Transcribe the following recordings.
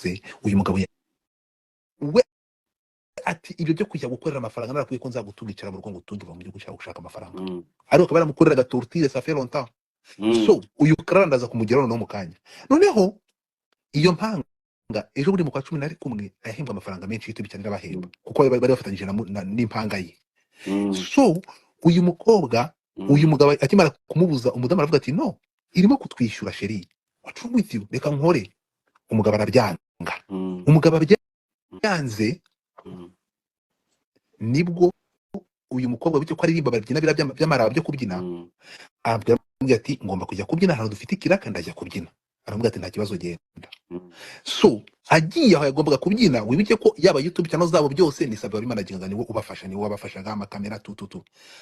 divorce. Uyu mugabo we ati: "Ibyo byo kujya gukorera amafaranga, narakwiye ko nzagutunga, icara mu rugo ngo utunge, uva mu gihugu cyawe gushaka amafaranga." Ariko akaba yaramukoreraga torture, ça fait longtemps. So uyu Clara ndaza kumugeraho noneho mu kanya. Noneho iyo mpanga, ejo bundi mu kwa 11 yahembwa amafaranga menshi YouTube cyane, irabahemba kuko bari bafatanyije n'impanga ye. So uyu mukobwa, uyu mugabo akimara kumubuza, umudamu aravuga ati: "No, irimo kutwishyura chéri, what's wrong with you? Reka nkore." Umugabo arabyanga. Umugabo abyanze, nibwo uyu mukobwa, bityo ko aririmba, babyina biriya by'amaraba byo kubyina, arabwira ati: "Ngomba kujya kubyina ahantu dufite ikiraka, ndajya kubyina." Aramubwira ati: "Nta kibazo, genda." So agiye aho yagombaga kubyina, wibuke ko yaba YouTube channel zabo byose ni Sabe wabimanagingaga, niwe ubafasha, niwe wabafashaga amakamera tu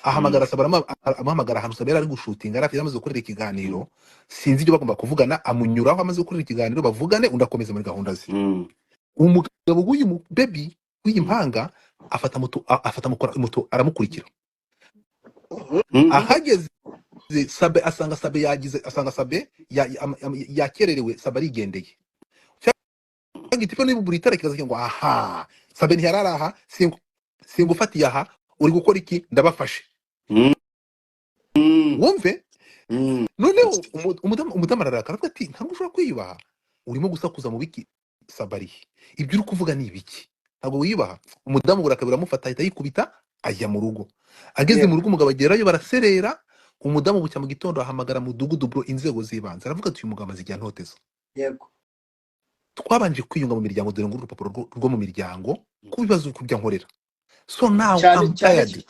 ahamagara Sabe, amuhamagara ahantu Sabe yari ari gushootinga, yari afite, amaze gukorera ikiganiro. Sinzi ibyo bagomba kuvugana, amunyuraho amaze gukorera ikiganiro, bavugane, undi akomeza muri gahunda ze. Umugabo w'uyu baby w'iyi mpanga afata moto, afata moto aramukurikira. Ahageze Sabe, asanga Sabe yagize, asanga Sabe yakererewe, Sabe arigendeye. Cyangwa igitipe niba buri itara kikaza ngo: "Aha Sabe ntiyarari aha, singufatiye aha, uri gukora iki? Ndabafashe." Wumve. Noneho umudamu ararakara, aravuga ati: "Ntabwo ushobora kwiyubaha, urimo gusakuza mu biki? Sabarihe? Ibyo uri kuvuga ni ibiki? Ntabwo wiyubaha." Umudamu burakari buramufata, ahita yikubita ajya mu rugo. Ageze mu rugo, umugabo agerayo, baraserera. Umudamu bucya mu gitondo ahamagara mudugudu bro, inzego z'ibanze, aravuga ati: "Uyu mugabo amaze igihe antoteza." "Twabanje kwiyunga mu miryango, dore ngo urupapuro rwo mu miryango ku bibazo kubyo ankorera. So now cyane I'm cyane tired."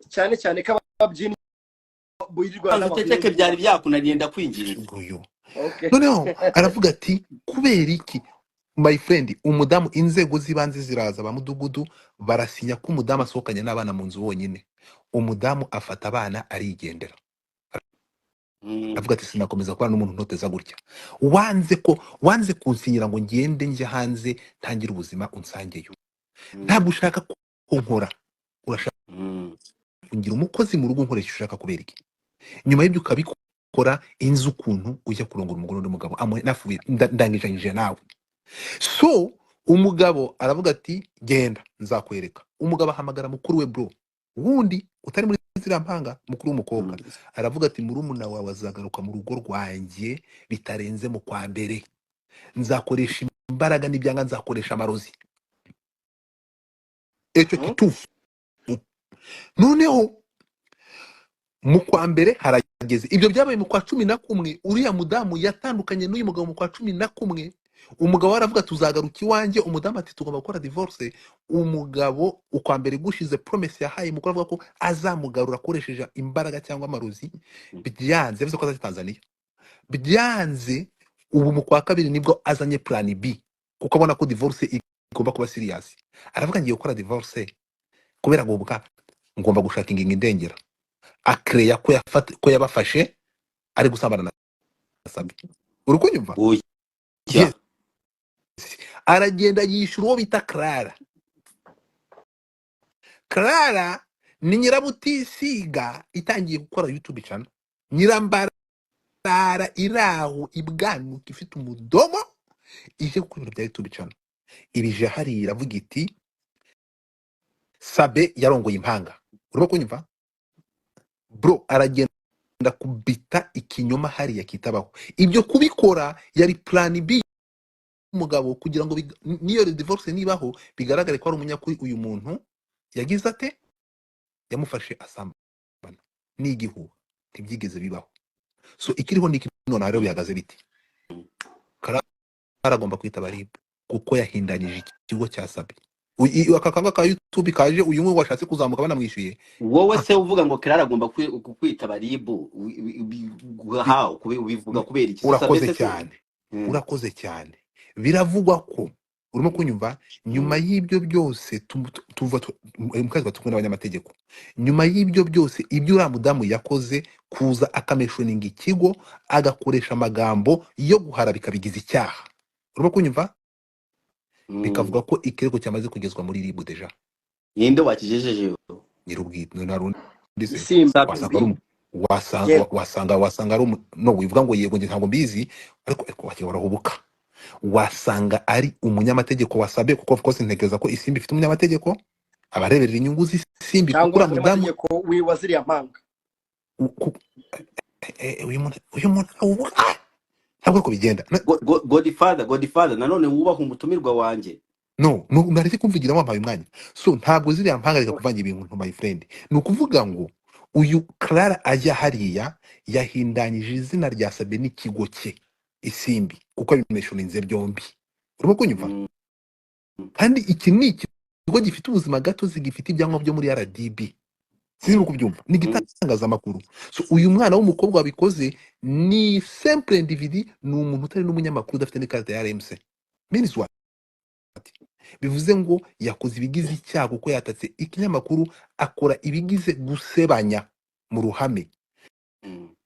Cyane cyane ko ababyinnyi birirwa Banza uceceke, byari byakunaniye, ndakwinginze. Nguyu. Okay. Noneho aravuga ati: "Kubera iki, my friend?" Umudamu, inzego z'ibanze ziraza, ba mudugudu barasinya ko umudamu asohokanye n'abana mu nzu wonyine. Umudamu afata abana arigendera. Aravuga ati: "Sinakomeza kubana n'umuntu ntoteza gutya. Wanze ko wanze kunsinyira ngo ngende njye hanze ntangire ubuzima, unsangeyo. Ntabwo ushaka ko nkora, urashaka kungira umukozi mu rugo, nkoresha ushaka. Kubera iki? Nyuma y'ibyo ukabikora, inzi ukuntu ujya kurongora umugore n'undi mugabo nafuye, ndangijanyije nawe." So umugabo aravuga ati: "Genda, nzakwereka." Umugabo ahamagara mukuru we bro, wundi utari muri ziriya mpanga, mukuru w'umukobwa. Aravuga ati: "Murumuna wawe azagaruka mu rugo rwanjye bitarenze mu kwa mbere. Nzakoresha imbaraga, n'ibyanga nzakoresha amarozi." Icyo kitufu. Noneho mu kwa mbere harageze, ibyo byabaye mu kwa 11. Uriya mudamu yatandukanye n'uyu mugabo mu kwa 11. Umugabo we aravuga: "Tuzagaruka iwanjye." Umudamu ati: "Tugomba gukora divorce." Umugabo ukwa mbere gushize, promesse yahaye mukuru, avuga ko azamugarura akoresheje imbaraga cyangwa amarozi, byanze. Yavuze ko azajya Tanzania, byanze. Ubu mu kwa kabiri nibwo azanye plan B, kuko abona ko divorce igomba kuba serious. Aravuga: "Ngiye gukora divorce kubera gubwa ngomba gushaka ingingo indengera." Akereya ko ko yabafashe ari gusambana na Sabi. Uri kunyumva? Oya. Yes. Aragenda yishyura uwo bita Clara. Clara ni nyirabutisiga itangiye gukora YouTube channel, nyirambarara iraho ibwanuka, ifite umudomo, ije gukora ibintu bya YouTube channel. Ibije hariya, iravuga iti: "Sabe yarongoye impanga." Urimo kunyumva bro? Aragenda kubita ikinyoma hariya kitabaho. Ibyo kubikora yari plan B y'umugabo, kugira ngo niyo divorce nibaho bigaragare ko ari umunyakuri. Uyu muntu yagize ate? Yamufashe asambana, ni igihuha, ntibyigeze bibaho. So ikiriho ni iki nonaha rero? Bihagaze biti? Karara agomba kwitaba RIB kuko yahindanyije ikigo cya Sabi. Aka kanga ka YouTube kaje, uyu nguyu washatse kuzamuka banamwishyuye. Wowe se uvuga ngo Clara agomba kwitaba RIB, how ubivuga kubera iki? Urakoze Sabe se cyane. Urakoze cyane. Biravugwa ko, urimo kunyumva, nyuma y'ibyo byose tuva mu kazi kumwe n'abanyamategeko, nyuma y'ibyo byose, ibyo uriya mudamu yakoze, kuza akamentioninga ikigo, agakoresha amagambo yo guharabika, bigize icyaha. Urimo kunyumva? Bikavuga ko ikirego cyamaze kugezwa muri RIB déjà. Ninde wakigejejeyo? Nyir'ubwite, nta rundi se. Isimbi. Sabe. Wasanga ari wasanga Yego. wasanga ari no wivuga ngo yego, njye ntabwo mbizi, ariko wagiye warahubuka. Wasanga ari umunyamategeko wasabe, kuko of course ntekereza ko Isimbi ifite umunyamategeko abareberera inyungu z'Isimbi, kuko cyangwa uriya mudamu umunyamategeko wa ziriya mpanga. Uyu muntu ntabwo ariko bigenda. Godfather, Godfather, nanone wubaha umutumirwa wanjye. No, naretse kumvugira, wampaye umwanya. So ntabwo ziriya mpanga reka kuvanga ibintu, my friend. Ni ukuvuga ngo uyu Clara ajya hariya yahindanyije izina rya Sabe n'ikigo cye Isimbi, kuko abimentioninze byombi. Urimo kunyumva? Mm. Kandi iki ni ikigo gifite ubuzima gatozi, gifite ibyangombwa byo muri RDB. Sinzi kubyumva, ni igitangazamakuru. So uyu mwana w'umukobwa wabikoze ni simple individu, ni umuntu utari n'umunyamakuru, udafite n'ikarita ya RMC. Means what? Bivuze ngo yakoze ibigize icyaha, kuko yatatse ikinyamakuru, akora ibigize gusebanya mu ruhame.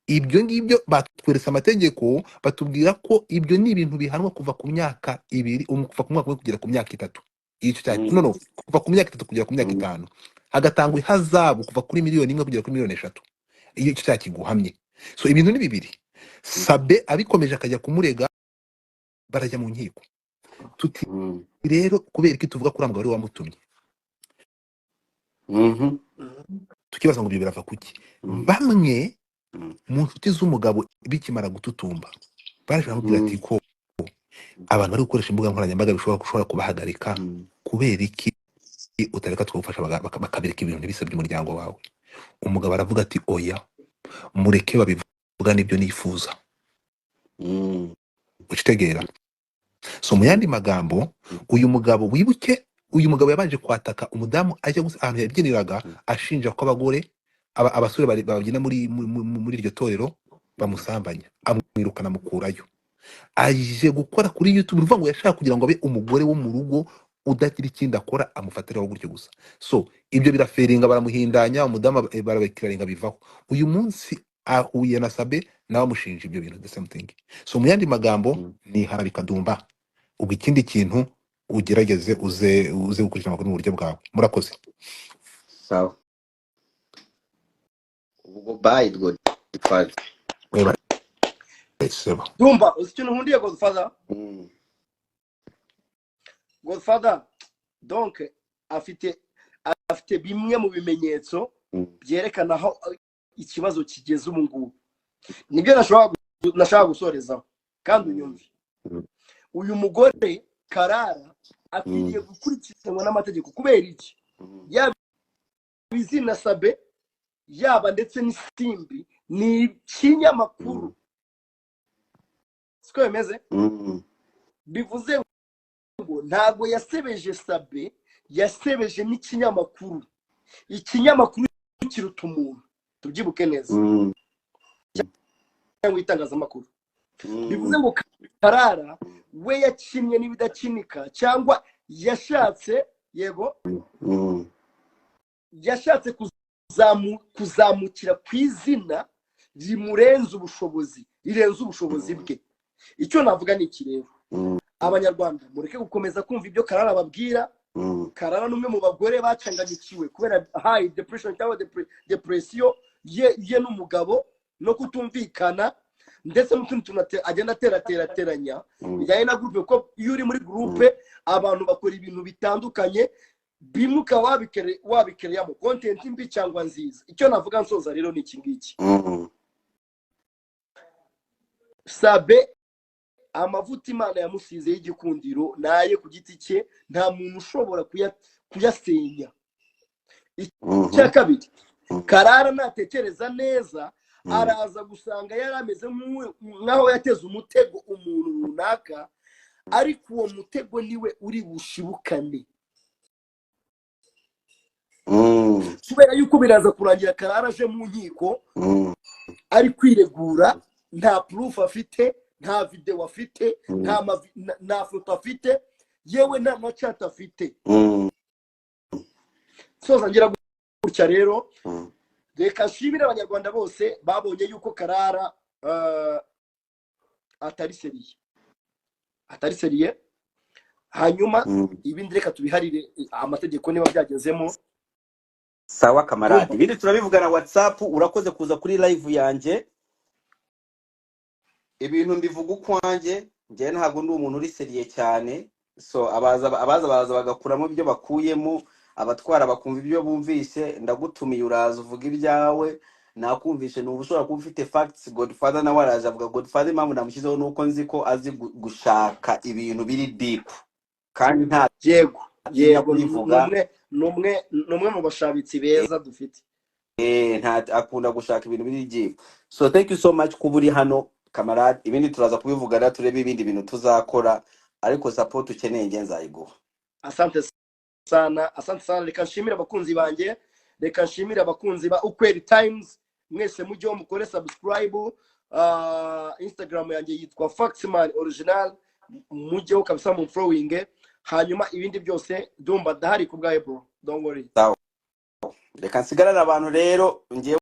Ibyo ngibyo batweretse amategeko, batubwira ko ibyo ni ibintu bihanwa kuva ku myaka 2, kuva ku mwaka 1 kugera ku myaka 3. Icyo cyaha, no, kuva ku myaka 3 kugera ku myaka 5, hagatangwa ihazabu kuva kuri miliyoni 1 kugera kuri miliyoni 3 iyo icyo cyaha kiguhamye. So ibintu ni bibiri. Sabe abikomeje akajya kumurega, barajya mu nkiko. Tuti rero kubera iki tuvuga ko uriya mugabo ari we wamutumye? Tukibaza ngo ibyo birava kuki? Bamwe mu nshuti z'umugabo bikimara gututumba baraje baramubwira ati ko abantu bari gukoresha imbuga nkoranyambaga bishobora gushobora kubahagarika, kubera iki utareka tukagufasha bakabereka ibintu ntibisebye umuryango wawe? Umugabo aravuga ati: "Oya, mureke babivuga, nibyo nifuza." Ucitegera. So mu yandi magambo, uyu mugabo, wibuke, uyu mugabo yabanje kwataka umudamu ajya gusa ahantu yabyiniraga, ashinja ko abagore abasore babyina muri iryo torero bamusambanya, amwirukana, amukurayo. Aje gukora kuri YouTube, uruvuga ngo yashaka kugira ngo abe umugore wo mu rugo udagira ikindi akora, amufatiraho gutyo gusa. So ibyo birafailinga, baramuhindanya umudamu, barabikiraringa, bivaho. Uyu munsi ahuye na Sabe, nawe amushinja ibyo bintu, the same thing. So mu yandi magambo, ni harabikadumba. Ubwo ikindi kintu ugerageze uze gukurikira amakuru mu buryo bwawe. Murakoze. Sawa, ubwo bye, Godfather. Weba sebo. Dumba, uzi ikintu nkundiye Godfather? Godfather donc afite bimwe mu bimenyetso byerekana aho ikibazo kigeze ubu ngubu. Nibyo nashaka gusorezaho, kandi unyumve. Uyu mugore Karara akwiriye gukurikiranwa n'amategeko. Kubera iki? Yaba izina Sabe, yaba ndetse n'Isimbi, ni ikinyamakuru. Siko bimeze? Bivuze ngo ntabwo yasebeje Sabe, yasebeje n'ikinyamakuru. Ikinyamakuru kiruta umuntu, tubyibuke neza, cyangwa itangazamakuru. Bivuze ngo Karara we yakinnye n'ibidakinika, cyangwa yashatse, yego, yashatse kuzamukira ku izina rimurenze ubushobozi, rirenze ubushobozi bwe. Icyo navuga ni iki rero? Abanyarwanda, mureke gukomeza kumva ibyo Karara ababwira. Karara ni umwe mu bagore bacanganyikiwe kubera high depression cyangwa depression ye n'umugabo no kutumvikana, ndetse n'utundi tuntu agenda aterateranya bijyanye na groupe, kuko iyo uri muri groupe abantu bakora ibintu bitandukanye, bimwe ukaba wabikereyamo content mbi cyangwa nziza. Icyo navuga nsoza rero ni iki ngiki: Sabe, amavuta Imana yamusize y'igikundiro naye ku giti cye, nta muntu ushobora kuyasenya. Icya kabiri, Karara natekereza neza, araza gusanga yari ameze nk'aho yateze umutego umuntu runaka, ariko uwo mutego niwe uri bushibukane, kubera yuko biraza kurangira Karara aje mu nkiko ari kwiregura, nta proof afite, nta videwo afite, nta foto afite, yewe nta na chat afite. Soza ngira gutya rero, reka nshimire Abanyarwanda bose babonye yuko Karara atari sérieux, atari sérieux. Hanyuma ibindi reka tubiharire amategeko niba byagezemo. Sawa kamarade, ibindi turabivugana WhatsApp. Urakoze kuza kuri live yanjye. Ibintu mbivuga ukwanjye. Njyewe ntabwo ndi umuntu uri sérieux cyane, so abaza baza bagakuramo ibyo bakuyemo, abatwara bakumva ibyo bumvise. Ndagutumiye, uraza uvuga ibyawe, nakumvishe. Numva ushobora kuba ufite facts. Godfather nawe araje avuga. Godfather, impamvu namushyizeho ni uko nzi ko azi gushaka ibintu biri deep kandi nta atinya Yego, ni kubivuga. umwe mu bashabitsi beza dufite. Nta akunda gushaka ibintu biri deep. So thank you so much kuba uri hano, camarade. Ibindi turaza kubivugana, turebe ibindi bintu tuzakora, ariko support ukeneye nge nzayiguha. Asante sana, asante sana. Reka nshimire abakunzi banjye, reka nshimire abakunzi ba Ukweli Times mwese. Mujyeho mukore subscribe. Instagram yanjye yitwa Faxman Original, mujyeho kabisa mu following. Hanyuma ibindi byose ndumva ndahari ku bwawe, bro, don't worry. Sawa, reka nsigarane abantu rero ngewe.